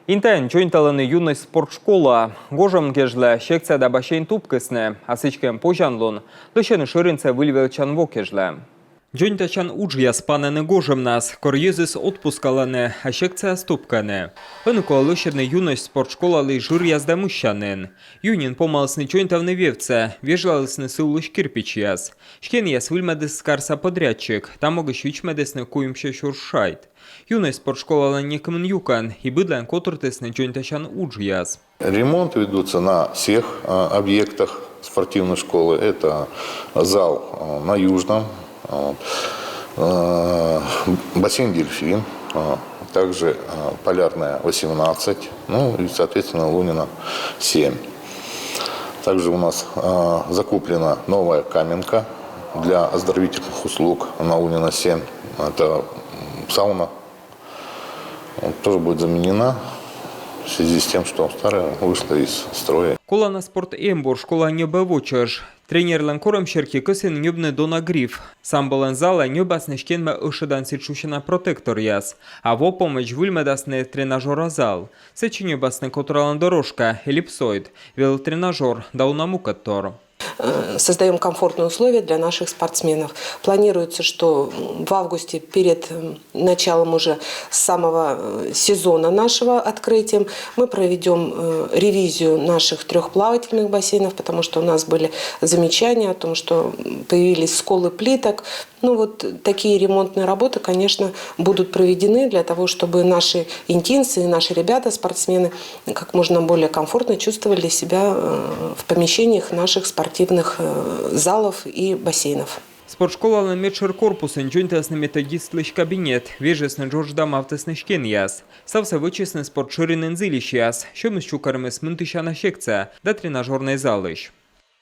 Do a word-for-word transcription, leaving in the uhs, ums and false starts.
Интаын дзоньталӧны «Юность» спортшкола. Гожӧм кежлӧ секция да бассейн тупкисны, а сідзкӧ позянлун лӧсьӧны шӧринсӧ выль велӧдчан во кежлӧ. Дзоньтасян уджъяс панӧны гожӧмнас, кор йӧзыс отпускалӧны, а секцияяс тупкӧны. Ӧні колӧ лӧсьӧдны «Юность» спортшколалы жыръяс да мыссянін. Юньын помалісны дзоньтавны вевтсӧ, вежлалісны сы улысь кирпичьяс. Стенъяс выльмӧдіс карса подрядчик, та могысь вичмӧдісны куимсё сюрс шайт. «Юность» спортшколалӧн некымын юкӧн, и быдлаын котыртісны дзоньтасян уджъяс. Ремонт ведутся на всех, а, объектах спортивной школы. Это зал, а, на Южном, а, а, бассейн «Дельфин», а, также, а, Полярная, восемнадцать, ну и, соответственно, Лунина, семь. Также у нас, а, закуплена новая каменка для оздоровительных услуг на Лунина, семь. Это, м, сауна. Вот, тоже будет заменена в связи с тем, что старая вышла из строя. Колана спорт эмбур школа ньӧбӧ во чӧж. Тренерлӧн корӧм серти кӧсйӧны ньӧбны дона гриф. Самболӧн залӧ ньӧбасны стенмӧ ӧшӧдан сідз шусяна протекторъяс. А во помӧдз выльмӧдасны тренажёра зал. Сэтчӧ ньӧбасны котыралан дорожка, эллипсоид, велотренажёр да уна мукӧдтор. Э, создаём комфортные условия для наших спортсменов. Планируется, что в августе перед, м, началом уже самого, э, сезона нашего открытием мы проведём, э, ревизию наших трёх плавательных бассейнов, потому что у нас были замечания о том, что, м, появились сколы плиток. Ну вот такие ремонтные работы, конечно, будут проведены для того, чтобы наши интинцы и наши ребята, спортсмены, как можно более комфортно чувствовали себя, э, в помещениях наших спортивных, э, залов и бассейнов. Спортшколалӧн медшӧр корпусын дзоньтасны методистлысь кабинет, вежисны джоджда, мавтісны стенъяс. Ставсӧ вӧчисны спорт шӧринын зільысьяс, сьӧмыс чукӧрмис мынтысяна секция да тренажёрнӧй залысь.